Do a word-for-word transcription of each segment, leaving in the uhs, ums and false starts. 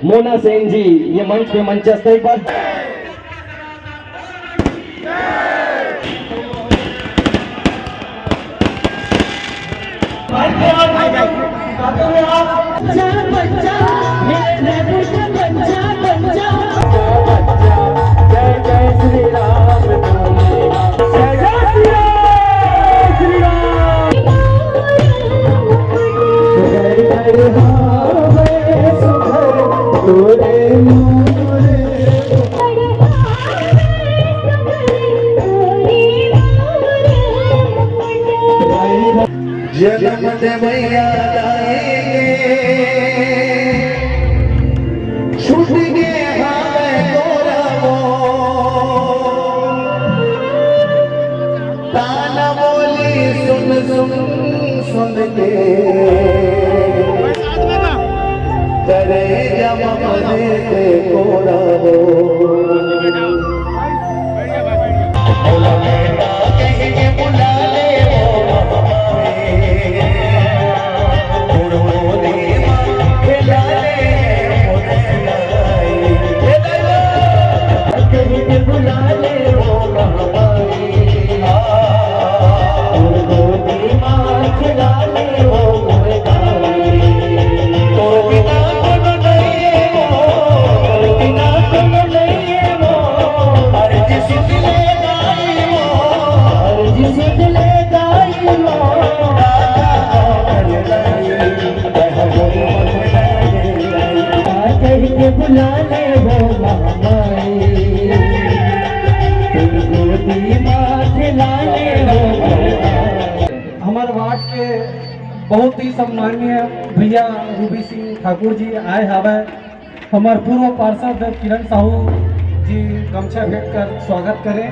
मोना सेन जी, ये मंच पे मंचस्थ है एक बार। जनम दे मैया दाई के, छूट गे हावय तोरा मोर। ताना बोली सुन सुन सुन के, करे जम मने ते कोरा हो। हमर वार्ड के बहुत ही सम्माननीय भैया रूबी सिंह ठाकुर जी आए हवय। हमर पूर्व पार्षद किरण साहू जी गमछा भेंट कर स्वागत करें,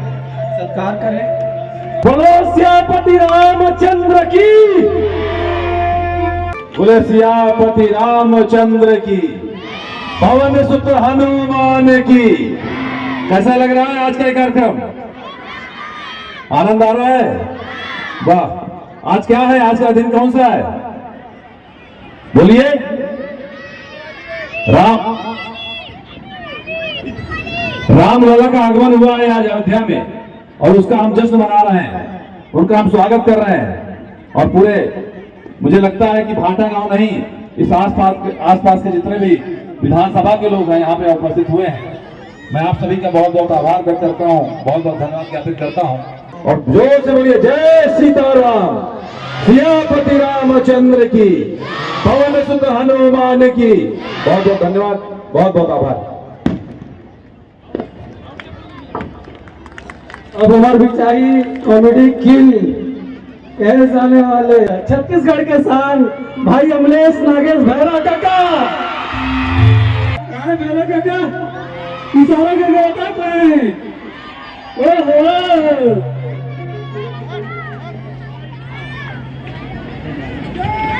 सत्कार करें। बोलो सियापति रामचंद्र की, बोले सियापति रामचंद्र की, पवन सुत हनुमान की। कैसा लग रहा है आज का ये कार्यक्रम? आनंद आ रहा है? वाह। आज क्या है, आज का दिन कौन सा है? बोलिए। राम, रामलला का आगमन हुआ है आज अयोध्या में, और उसका हम जश्न मना रहे हैं, उनका हम स्वागत कर रहे हैं। और पूरे, मुझे लगता है कि भाटा गांव नहीं, इस आसपास के, आसपास के जितने भी विधानसभा के लोग हैं, यहाँ पे उपस्थित हुए हैं, मैं आप सभी का बहुत बहुत आभार व्यक्त करता हूँ, बहुत बहुत धन्यवाद ज्ञापित करता हूँ। और जोर से बोलिए, जय सीताराम, सियापति रामचंद्र की, पवन सुत हनुमान की। बहुत बहुत धन्यवाद, बहुत बहुत आभार। अब हमारे बीच आई कॉमेडी किंग, कहे जाने वाले छत्तीसगढ़ के शान भाई अमलेश नागेश भैरा काका। कहाँ है भैरा काका? इशारा कर रहे हो क्या? कहाँ है? ओहो!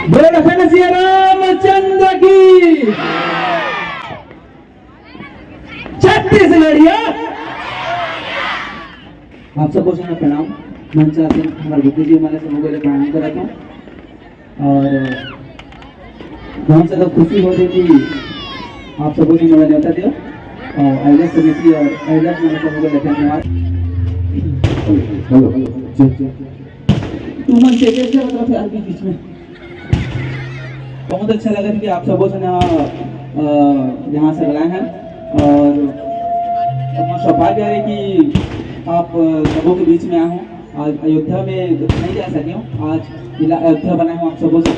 बोलो लखन सिया रामचंद्र की। छत्तीसगढ़िया। आप सबको सारा प्रणाम। मंच आसन हमारे बुद्धि जी हमारे सबको पहले प्रणाम कराता हूँ। और बहुत ज्यादा खुशी होत हे कि आप सबो झन मोला नेवता देव। और अइला समिति और अइला मोला सबो को धन्यवाद। Hello, hello, check, check. तुमन से कैसे मतलब है अभी बीच में? बहुत अच्छा लगा कि आप सबो झन यहाँ, अ, यहाँ से आए हैं और बहुत सौभाग्य है कि आप, अ, सबों के बीच में आए हो। आज अयोध्या में नहीं जा सके हो, आज जिला अयोध्या बनाए हो आप सबों से।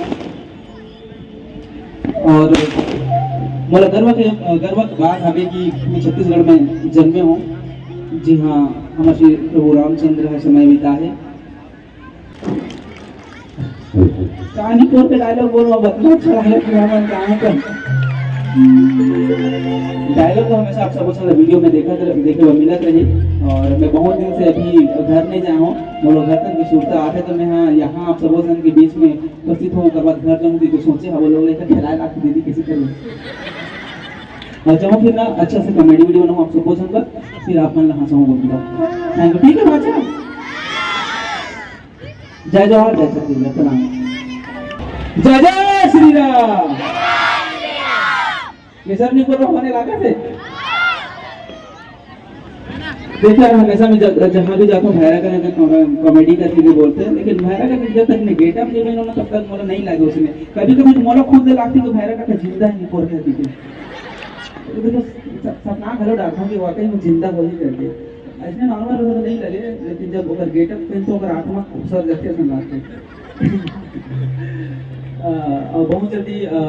और मोला गर्व के, गर्व के बात हवे कि मैं छत्तीसगढ़ में जन्मे हूँ। जी हाँ, हमारे श्री प्रभु रामचंद्र है समय बिता है। कहानी खोल के डायलॉग बोल रहा हूँ, इतना अच्छा डायलॉग किया मैं कहाँ पर। डायलॉग तो हमेशा आप सबको साथ वीडियो में देखा, देखे हुए मिलत रही। और मैं बहुत दिन से अभी घर नहीं जाए हूँ, मोर घर तक की सुरता आते तो मैं हाँ यहाँ आप सबो झन के बीच में उपस्थित हूँ, ओकर बाद घर जाऊँ तो सोचे हाँ वो लोग लेकर खेलाए लाख दीदी किसी तरह। और जब फिर ना अच्छा से कॉमेडी वीडियो बनाऊँ आप सबो झन पर, फिर आप मन ला हंसाऊँ बोलूँगा। Thank you. ठीक है बाचा, जय जोहार, जय छत्तीसगढ़, प्रणाम। जय जय श्री राम। ये सब नहीं बोल रहा होने लगा थे। देखिए, हमेशा मैं ज-, जहाँ भी जाता हूँ, भैरा का कॉमे-, कॉमेडी करके भी बोलते हैं, लेकिन भैरा का जब तक मैं गेटअप नहीं पहनूँ ना, तब तक मोला नहीं लगे उसमें। कभी-कभी तो मोला खुद ले लागती तो भैरा का जिंदा ही नहीं पोर कहती थी। तो देखो, स-, सपना घलो डालता हूँ कि वाकई में जिंदा हो ही करके। ऐसे नॉर्मल तो नहीं लगे, लेकिन जब ओकर गेटअप पहनते, ओकर आत्मा खुसर जाते, ऐसा लगता है। अ, और बहुत जल्दी, अ,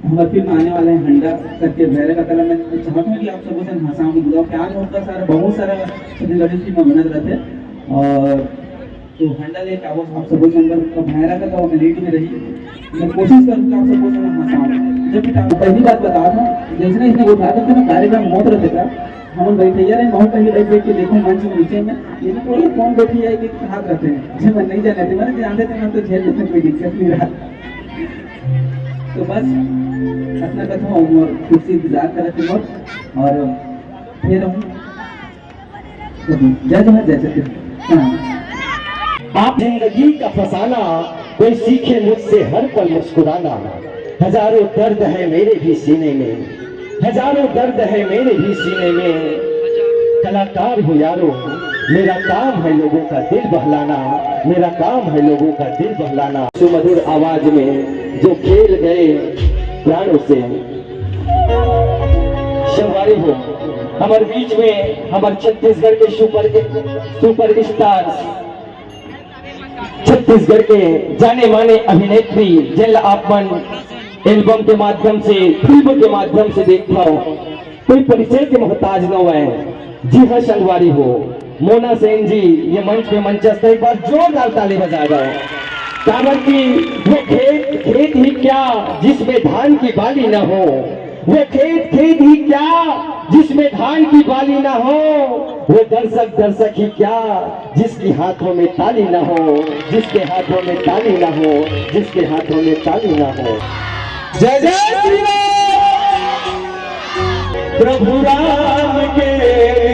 हमारी फिल्म आने वाला है हंडा करके, भैरा का तला। मैं चाहता हूँ कि आप सबों से हंसाओ, मुझे प्यार होता सारा, बहुत सारा छत्तीसगढ़ी फिल्म बनत रहते हैं। और तो हंडा लेके आओ, आप सबों से नंबर का भैरा का तो कम्युनिटी में रही। मैं कोशिश करूँगा आप सबों से हंसाऊँ। जब भी आप पहली बात बता दूँ, जैसे इसने उठा था ना, कार्यक्रम बहुत रहते था, हम बैठे यार, बहुत पहले बैठ बैठ के देखो मंच में नीचे में, ये तो बोले कौन बैठी है कि हाथ रखते हैं, जब मैं नहीं जाने थे, मैं जानते थे, मैं तो झेल लेते, कोई दिक्कत नहीं रहा। तो बस इतना कथन और कुर्सी इंतजार कर रहे थे और, और फिर हम जय जोहार, जय छत्तीसगढ़। हाँ। आप जिंदगी का फसाना, कोई सीखे मुझसे हर पल मुस्कुराना। हजारों दर्द है मेरे भी सीने में, हजारों दर्द है मेरे भी सीने में। कलाकार हूँ यारो, मेरा काम है लोगों का दिल बहलाना, मेरा काम है लोगों का दिल बहलाना। सुमधुर आवाज में जो खेल गए प्राणों से। संगवारी हो, हमारे बीच में हमारे छत्तीसगढ़ के सुपर, सुपर स्टार, छत्तीसगढ़ के जाने माने अभिनेत्री, जिनला आप मन एल्बम के माध्यम से, फिल्म के माध्यम से देखथव, कोई परिचय के मोहताज न होवय। जी हाँ संगवारी हो, मोना सेन जी ये मंच पे मंचस्थ है, एक बार जोरदार ताली बजा दो। काबर कि वो खेत, खेत ही क्या जिसमें धान की बाली न हो, वो खेत, खेत ही क्या जिसमें धान की बाली न हो, वो दर्शक, दर्शक ही क्या जिसके हाथों में ताली ना हो, जिसके हाथों में ताली ना हो, जिसके हाथों में ताली ना हो। जय जय श्री राम। प्रभु राम के लिए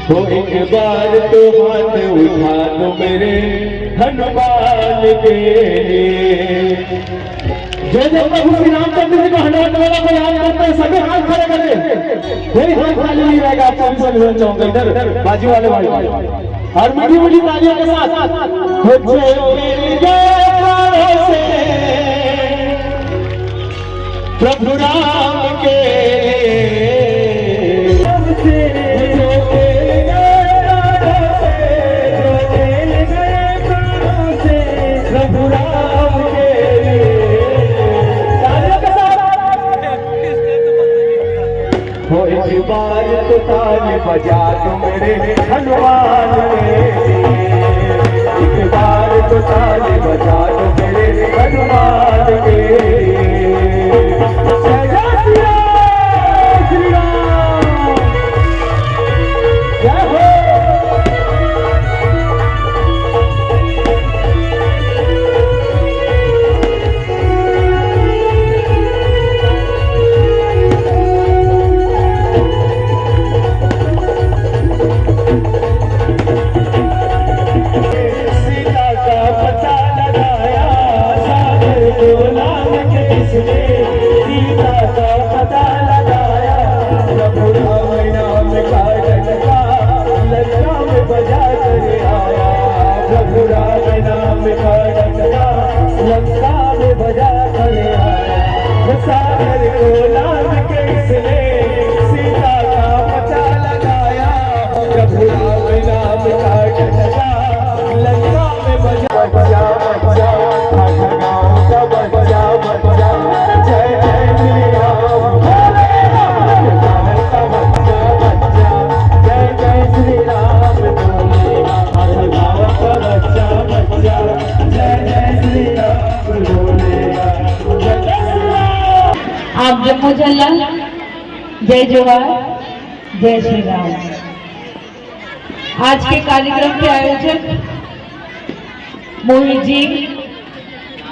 हो, एक बार तो हाथ उठा दो मेरे हनुमान के लिए। जय जय प्रभु श्री रामचंद्र जी को हनुमान वाला को याद करते हैं, सभी हाथ खड़े कर दे। कोई हाथ खाली नहीं रहेगा, आप सभी से मिलना चाहूंगा इधर बाजू वाले भाई, और मीठी मीठी तालियों के साथ। हो जो मिल गए प्राणों से प्रभु राम के लिए। प्रभु राम के लिए। तालियों के साथ। हो एक बार तो ताली बजा दो मेरे हनुमान के लिए। एक बार तो ताली बजा दो मेरे हनुमान के लिए। जय जय श्री राम, श्री राम। जय हो। सीता का पता लगाया, सागर को लांघ के किसने सीता का पता लगाया। प्रभु राम नाम का डंका लंका में बजा कर आया। प्रभु राम नाम का डंका लंका में बजा कर आया। वो सागर को लांघ के इसने सीता का पता लगाया। प्रभु राम नाम का डंका लंका में बजा। बच्चा, बच्चा, हर गाँव का बच्चा, बच्चा, जय जय श्री राम। हर गाँव का बच्चा, बच्चा, जय जय श्री राम। हर गाँव का बच्चा, बच्चा, जय जय श्री राम। आप जम्मो झन ला जय जोहार, जय श्री राम। आज के कार्यक्रम के आयोजक मोहित जी,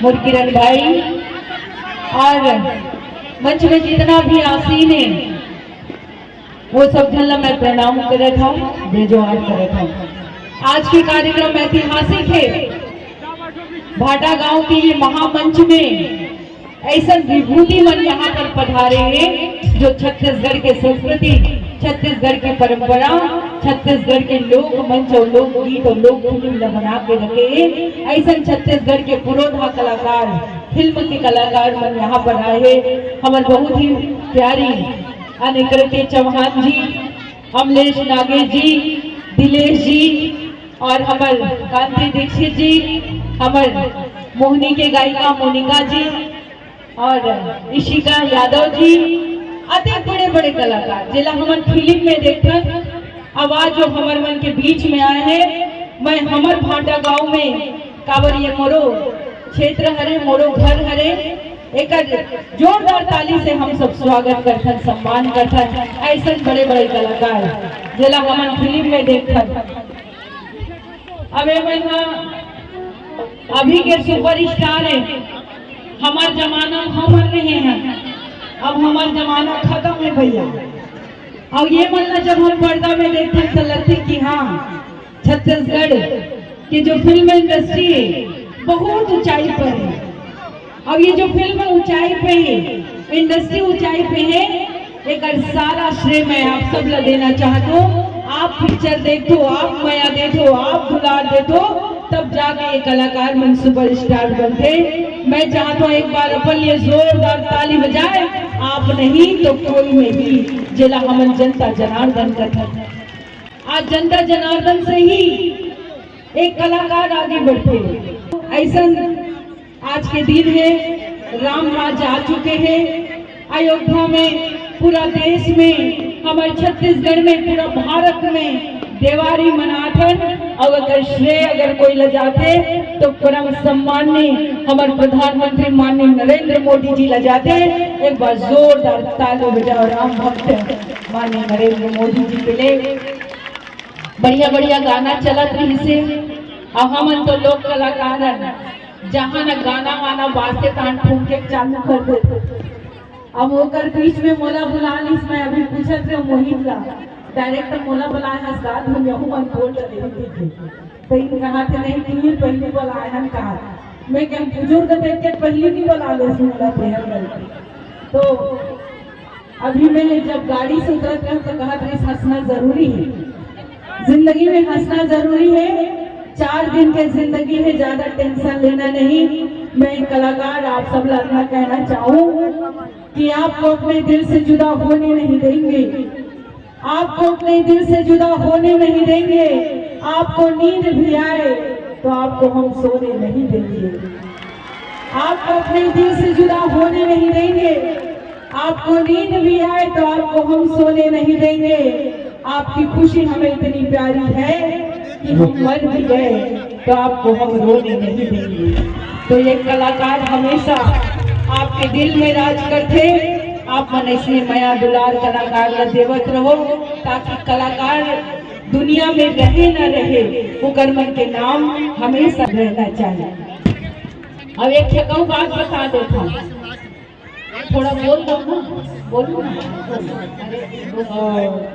मोर किरण भाई और मंच में जितना भी आसीन है, वो सब झन ला मैं प्रणाम करत हूँ, जय जोहार करत हूँ। आज के कार्यक्रम ऐतिहासिक हे। भाटागांव के ये महामंच में ऐसन विभूति मन यहाँ पर पधारे हे, जो छत्तीसगढ़ के संस्कृति, छत्तीसगढ़ के परंपरा, छत्तीसगढ़ के लोक मंच और लोकगीत और लोक फिल्म ला बना के रखे हे। ऐसन छत्तीसगढ़ के पुरोधा कलाकार, फिल्म के कलाकार मन यहाँ पर आए हे। हमर बहुत ही प्यारी अनिकृति चौहान जी, अमलेश नागेश जी, दिलेश जी और हमर कांति दीक्षित जी, हमर मोहनी के गायिका मोनिका जी और इशिका यादव जी, अतेक बड़े-बड़े कलाकार, जेला हमन फिल्म में देखथन, अब आज जो हमर मन के बीच में आए हे, मैं हमर भाटागांव में, काबर ये मोरो क्षेत्र हरे, मोरो घर हरे, एकर जोरदार ताली से हम सब स्वागत करथन, सम्मान करथन, ऐसन बड़े-बड़े कलाकार, जेला हमन फिल्म में देखथन। अब ये मन ह अभी के सुपरस्टार हे, हमर जमाना में हमन नहीं हे, अब हमर जमाना खत्म हे भैया। और ये मन ला जब हम पर्दा में देखथन तो लगथे कि हाँ, छत्तीसगढ़ के जो फिल्म इंडस्ट्री हे, बहुत ऊंचाई पर हे। अब ये जो फिल्म ऊंचाई पे हे, इंडस्ट्री ऊंचाई पे हे, एकर सारा श्रेय मैं आप सब ला देना चाहत हूँ। आप पिक्चर देखथो, आप मया देथो, आप दुलार देथो, तब जाके ये कलाकार मन सुपरस्टार बनथे। मैं चाहत हूँ एक बार अपन लिए जोरदार ताली बजाए, आप नहीं तो कोई नहीं, जेला हमन जनता जनार्दन कथन। आज जनता जनार्दन से ही एक कलाकार आगे बढ़थे। ऐसन आज के दिन हे, राम राज्य आ चुके हे अयोध्या में, पूरा देश में, हमर छत्तीसगढ़ में, पूरा भारत में देवारी मनाथन। और अगर श्रेय अगर कोई ला जाथे तो परम सम्माननीय हमर प्रधानमंत्री माननीय नरेंद्र मोदी जी ला जाथे। एक बार जोरदार ताली बजाओ राम भक्त माननीय नरेंद्र मोदी जी के लिए। बढ़िया बढ़िया गाना चलत रहिसे। अब हमन तो लोक कलाकार हन, जहाँ न गाना वाना बाजथे तहाँ ठुमके चालू कर देथे। अब ओकर बीच में मोला बुला लिस, मैं अभी पूछत रहे मोहित ला, डायरेक्टर मोला बुलाए हस गा धुन यहू मन बोल डरे दीदी। तो इन कहा थे नहीं, तू ही पहली बुलाए हन कहा। मैं क्या बुजुर्ग देख के पहली नहीं बुला ले सुन ला थे हम लोग। तो अभी मैं जब गाड़ी से उतरत रहे तो कहा था, हंसना जरूरी है, जिंदगी में हंसना जरूरी है। चार दिन के जिंदगी है, ज्यादा टेंशन लेना नहीं। मैं एक कलाकार आप सब ला इतना कहना चाहूँ कि आपको अपने दिल से जुदा होने नहीं देंगे, आपको अपने दिल से जुदा होने नहीं देंगे। आपको नींद भी आए तो आपको हम सोने नहीं देंगे। आपको अपने दिल से जुदा होने नहीं देंगे। आपको नींद भी आए तो आपको हम सोने नहीं देंगे। आपकी खुशी हमें इतनी प्यारी है कि हम मर भी गए तो आपको हम रोने नहीं देंगे। तो ये कलाकार हमेशा आपके दिल में राज करथे। आप मन ऐसने मया दुलार कलाकार ला देवत रहो, ताकि कलाकार दुनिया में रहे ना रहे, ओकर मन के नाम हमेशा रहना चाहिए। अब एक ठे अउ बात बता देता हूँ, थोड़ा बोल दो ना, बोलो ना। अरे, बोलो।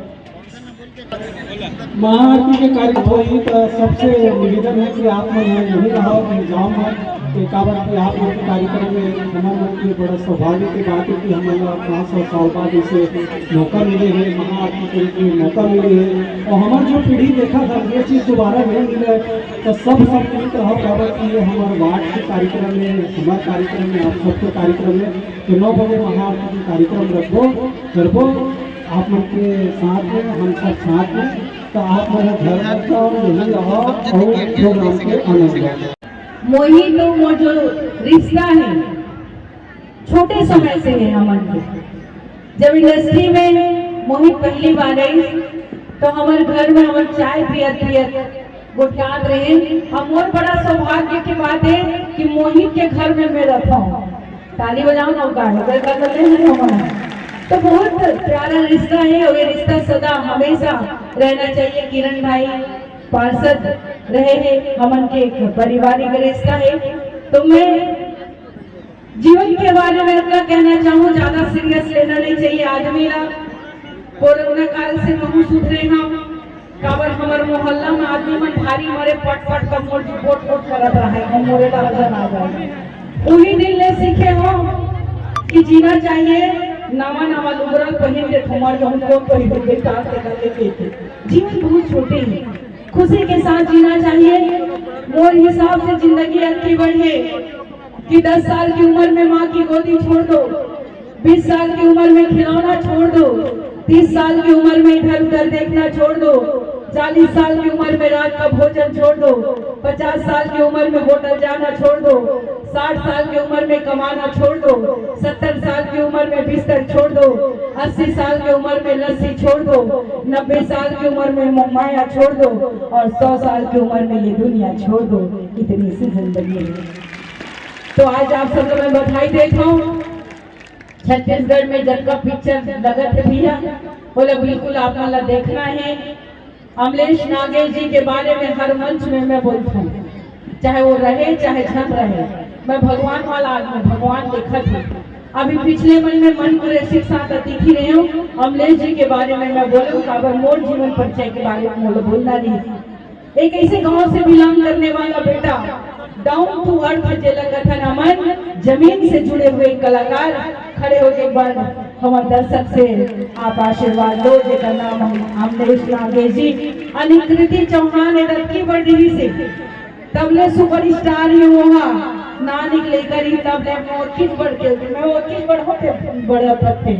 महाआरती के कार्यक्रम होही, तो सबसे निवेदन है कि आप मन यहीं रहो, इंतजाम में, तो काबर कि आप लोग के कार्यक्रम में हमन लोग के बड़ा सौभाग्य की बात है कि हमन ला पाँच सौ साल बाद इसे मौका मिले है, महाआरती के रूप में मौका मिले है, और हमार जो पीढ़ी देखा था, ये चीज दोबारा नहीं मिले, तो सब संतुलित रहो, काबर कि ये हमार वार्ड के कार्यक्रम में, हमार कार्यक्रम में, आप सबके कार्यक्रम में, तो नौ बजे महाआरती के कार्यक्रम रखबो, करबो, आप मन के साथ में, हम सब साथ में, तो आप मन घर मत जाओ, यहीं रहो और प्रोग्राम के आनंद लो। मोहित तो मोर जो रिश्ता है, छोटे समय से है हमन के। जब इंडस्ट्री में मोहित पहली बार आई, तो हमर घर में हमन चाय पियत पियत गोठियात रहे। अब मोर बड़ा सौभाग्य की बात है कि मोहित के घर में मैं रहता हूँ। ताली बजाओ ना, गाना तो कर लेते हैं हमन। तो बहुत प्यारा रिश्ता है और ये रिश्ता सदा हमेशा रहना चाहिए। किरण भाई पार्षद रहे हैं, हमन के एक पारिवारिक रिश्ता है। तो मैं जीवन के बारे में इतना कहना चाहूँ, ज्यादा सीरियस लेना नहीं चाहिए आदमी ला। कोरोना काल से महूँ सुधरे हम, काबर हमर मोहल्ला में आदमी मन भारी मरे पट पट का मोर पोट पोट करत रहे, हम मोरे डर डर आ जाए। उही दिन ले सीखे हो कि जीना चाहिए, नवा नवा लुगरा पहिन के ठुमर जहूँ कोट पहिन के टार के कर लेके। जीवन बहुत छोटे है, खुशी के साथ जीना चाहिए। मोर हिसाब से जिंदगी अतकी बड़ी है कि दस साल की उम्र में माँ की गोदी छोड़ दो, बीस साल की उम्र में खिलौना छोड़ दो, तीस साल की उम्र में इधर उधर देखना छोड़ दो, चालीस साल की उम्र में रात का भोजन छोड़ दो, पचास साल की उम्र में होटल जाना छोड़ दो, साठ साल की उम्र में कमाना छोड़ दो, सत्तर साल की उम्र में बिस्तर छोड़ दो, अस्सी साल की उम्र में लस्सी छोड़ दो, नब्बे साल की उम्र में माया छोड़ दो और सौ साल की उम्र में ये दुनिया छोड़ दो। इतनी सी जिंदगी है। तो आज आप सबको मैं बधाई देता हूँ। छत्तीसगढ़ में जतका पिक्चर लगत है भैया, बोला बिल्कुल आप मन ला देखना है। अमलेश नागेश जी के बारे में हर मंच में मैं बोलता हूँ, चाहे वो रहे चाहे झन रहे, मैं भगवान वाला आदमी, भगवान देखत हूँ। अभी पिछले महीने मन कुरैशी के साथ अतिथि रहे हूँ। अमलेश जी के बारे में मैं बोलूँ, काबर मोर जीवन परिचय के बारे में मोला बोलना नहीं। एक ऐसे गांव से बिलोंग करने वाला बेटा, डाउन टू अर्थ जेला कथन हमन, जमीन से जुड़े हुए कलाकार खड़े होके एक बार हमर दर्शक से आप आशीर्वाद लो, जेकर नाम हम अमलेश नागेश जी, अनिकृति चौहान, ए दक्की बड़ी से तबले सुपरस्टार ही वो हा, नानिक लेकर ही तबले मोर किस बड़ के, मैं वो किस बड़ होते बड़ा पत्ते।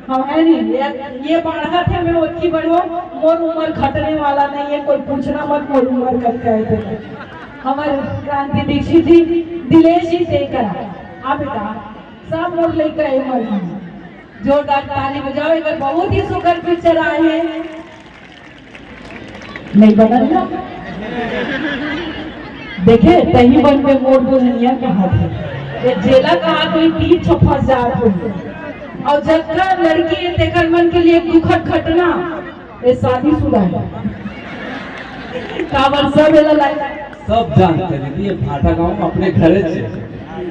हाँ, है नहीं, ये, ये बाढ़ा थे, मैं ओतकी बड़ो, मोर उम्र घटने वाला नहीं है, कोई पूछना मत, मोर उम्र कब क्या है तेरे। हमारे क्रांति दीक्षित जी, दिलेश जी से करा। आप बेटा, सब मोर लेकर आए मर हैं। जोरदार ताली बजाओ, एक बार बहुत ही सुंदर पिक्चर आए हैं। नहीं बनल ना। देखे, तही बन में मोर दुल्हनिया कहा थे। ये जेला कहा कोई तीन छो फंस जात हो। और जतका लड़की है, तेकर मन के लिए एक दुखद घटना, ये शादीशुदा है। काबर सब एला लाइक सब जानते हैं दीदी, ये भाटा गांव अपने घरे से।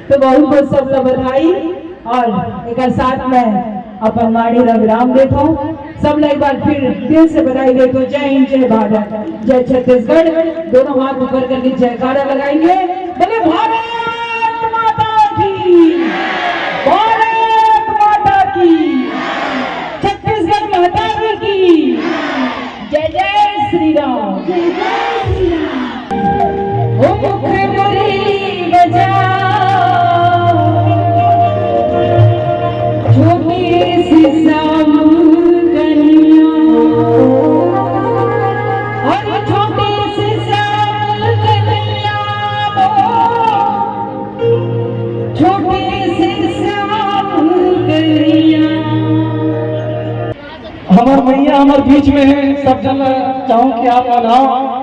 तो बहुत बहुत सबका बधाई और एक साथ में अपन वाणी ला विराम देता हूँ। सब ला एक बार फिर दिल से बधाई देता हूँ। जय हिंद, जय भारत, जय छत्तीसगढ़। दोनों हाथ ऊपर करके जयकारा लगाएंगे, बोले भारत माता की, भारत माता की, छत्तीसगढ़ महतारी की। जय जय श्री राम। ओ मुखर मुरली बजाओ, छोटी सी श्याम कन्हैया, और छोटी सी श्याम कन्हैया, छोटी सी श्याम कन्हैया। हमर मैया हमर बीच में है, सब जन चाहूँ कि आप मन आओ।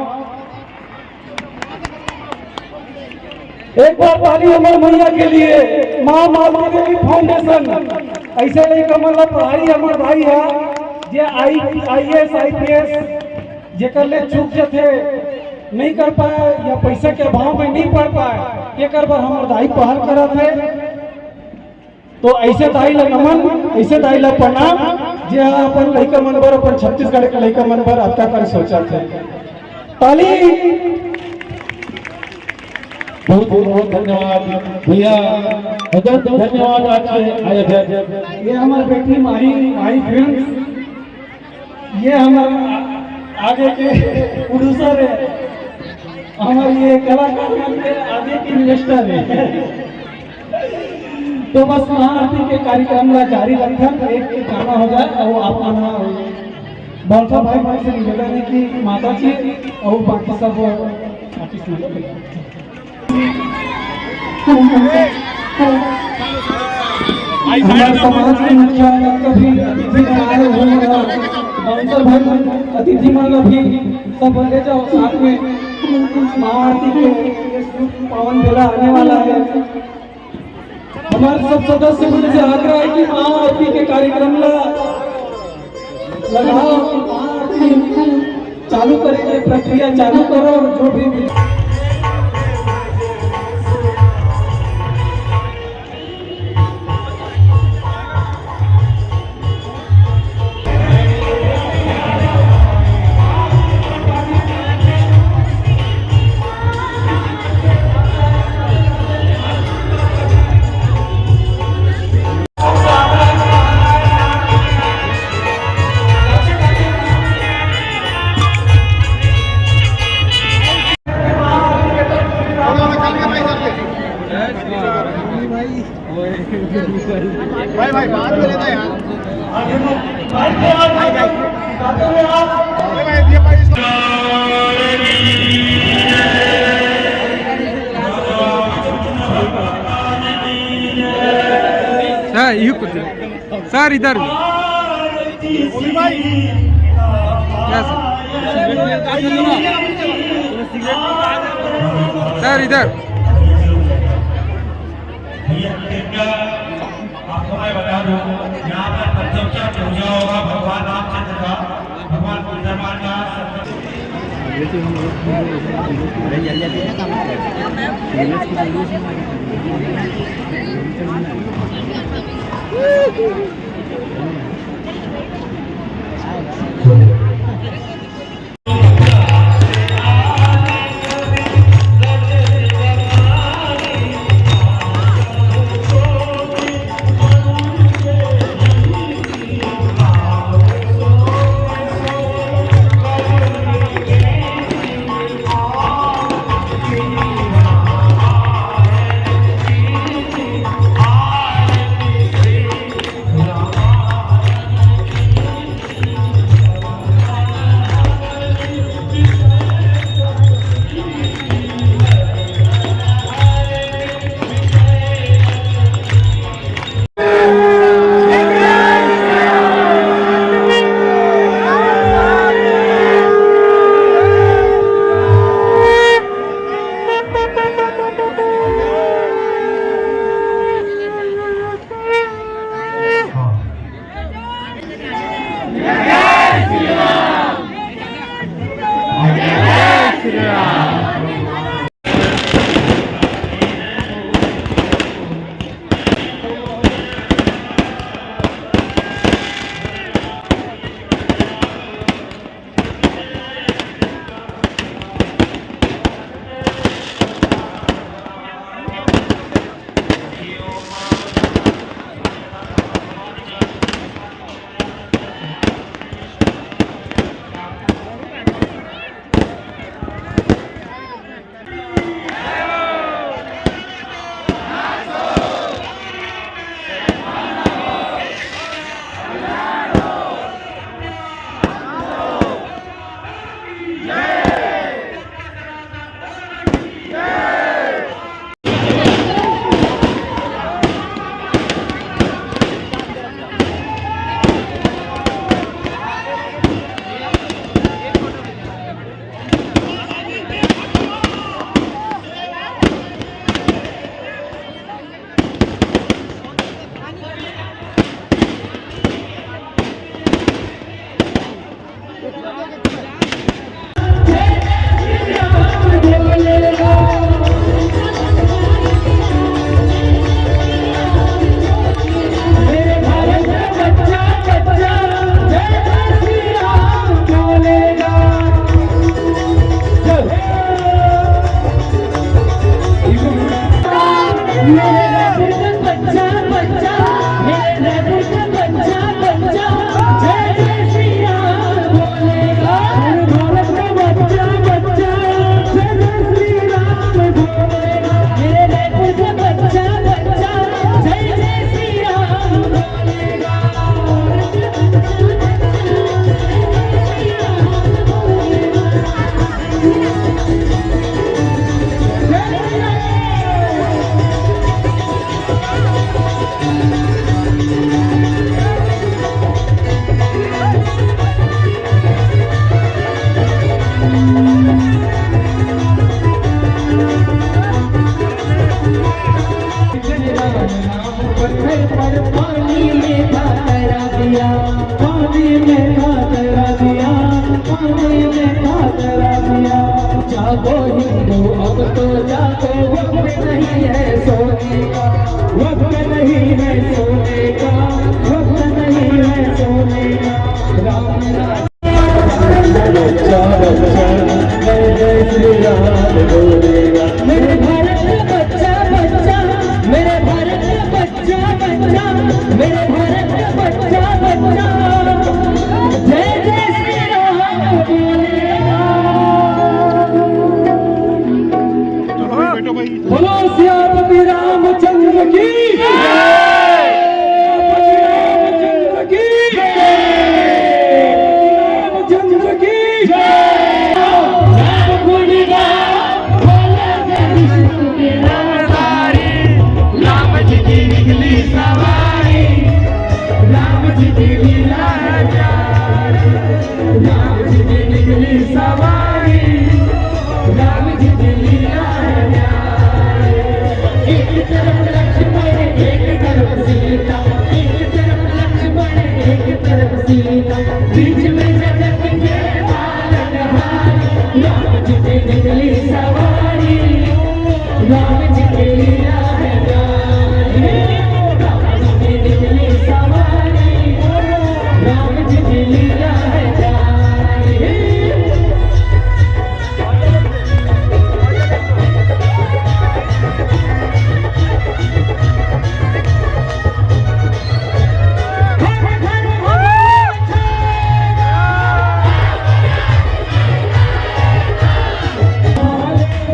एक बार ताली हमर मैया के लिए, माँ मालती देवी फाउंडेशन। ऐसे लइका मन ला पढ़ाई हमर भाई है, जे आई, आईएएस, आईपीएस, जेकर ले चूक जथे, नहीं कर पाए या पैसा के अभाव में नहीं पढ़ पाए, एकर बर हमर दाई पहल करत है। तो ऐसे दाई ला नमन, ऐसे दाई ला प्रणाम, जे हा अपन लइका मन बर, अपन छत्तीसगढ़ के लइका मन बर अतका कर सोचत है। ताली। बहुत बहुत धन्यवाद भैया, बहुत धन्यवाद आज के आयोजक। ये हमार बेटी माही, माही फिल्म, ये हमार आगे के प्रोड्यूसर है, हमार ये कलाकार मन के आगे के इन्वेस्टर है। तो बस महाआरती के कार्यक्रम ला जारी रखन, एक गाना हो जाए और आप मन बंसल भाई मन से निवेदन है कि माता जी और बाकी सब आर्टिस्ट मन के हमारे समाज के मुखिया कभी भी आए हुए हैं, बाउंसर भाई, अतिथि मन ला भी सब ले जाओ साथ में। महाआरती के पावन बेला आने वाला है। हमारे सब सदस्य मन से आग्रह है कि महाआरती के कार्यक्रम ला लगाओ, चालू करे के प्रक्रिया चालू करो, जो भी सर, इधर। क्या सर? सर, इधर। आपको मैं बता दूं, यहाँ पर पंचोपचार पूजा होगा भगवान रामचंद्र का, भगवान विद्यमान का। पत्थर पर पानी में था तैरा दिया, पानी में था तैरा दिया, पानी में था तैरा दिया। जागो हिंदू, अब तो जागो, वक्त नहीं है सोने का, वक्त नहीं है सोने का, वक्त नहीं है सोने का। राम राम। बच्चा बच्चा, जय जय श्री राम बोलेगा। मेरे भारत का बच्चा बच्चा, मेरे भारत का बच्चा बच्चा, मेरे भारत का बच्चा बच्चा, जय जय श्री राम बोलेगा। बोलो सियापति रामचंद्र की जय। सियापति रामचंद्र की जय। रामचंद्र की जय। राम गुणगान बोले। निकली सवारी, राम जी के लीला है प्यारी। राम जी की निकली सवारी, राम जी की लीला है प्यारी।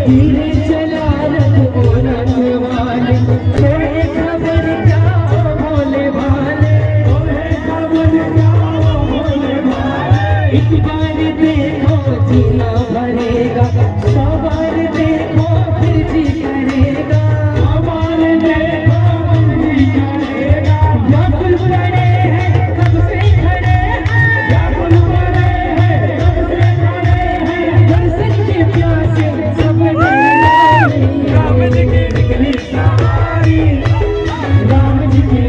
धीरे चला रथ ओ रखवाले, तोहे खबर क्या हो भोले भाले, तोहे खबर क्या हो भोले भाले। एक बार देखो जीना भरेगा, सौ बार देखो फिर जी करेगा, सौ बार देखो फिर जी करेगा। व्याकुल पड़े हैं, कब से खड़े हैं, व्याकुल पड़े हैं, कब से खड़े हैं। दर्शन के प्यासे सब डरे हैं। राम जी की निकली सवारी, राम जी की